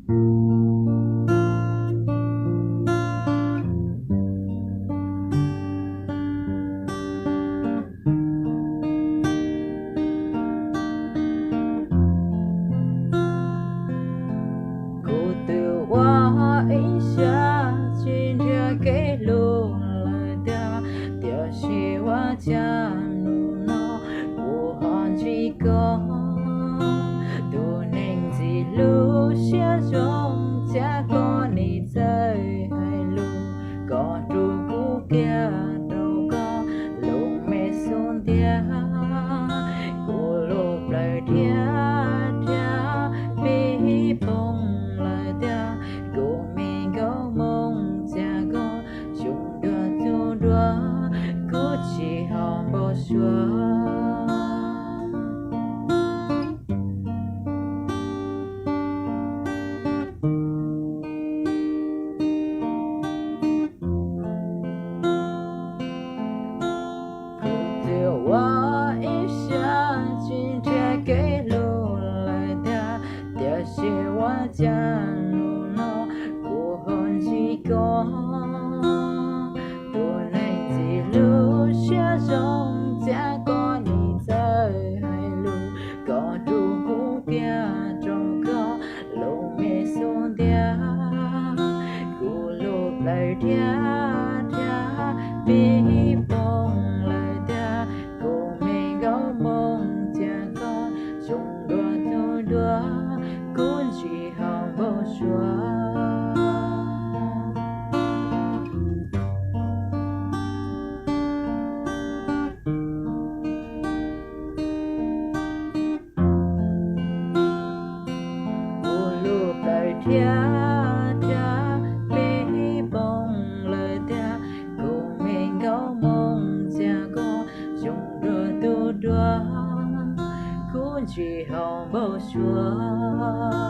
Kuv twb ua ib siab tsis nrhiav kev hlub lawm tiag, tiam sis ua cas hnub no kuv ho ntsib koj, tus neeg ntxim hlub siab zoo, cas koj nim txawj hais lus kom rau kuv kiag rau koj lub me xub ntiag. Kuv lub plawv dhia dhia pib poob lawm tiag, kuv me nkauj Hmoob, cas koj zoo dua tus duab, kuv tsis ho npau suav. Kuv twb ua ib siab tsis nrhiav kev hlub lawm tiag, tiam sis ua cas hnub no kuv ho ntsib koj, tus neeg ntxim hlub siab zoo, cas koj nim txawj hais lus kom rau kuv kiag rau koj lub me xub ntiag. Kuv lub plawv dhia dhia pib poob lawm tiag, kuv me nkauj Hmoob, cas koj zoo dua tus duab, kuv tsis ho npau suav. Kuv lub plawv dhia dhia pib poob lawm tiag, kuv me nkauj Hmoob, cas koj zoo dua tus duab, kuv tsis ho npau suav.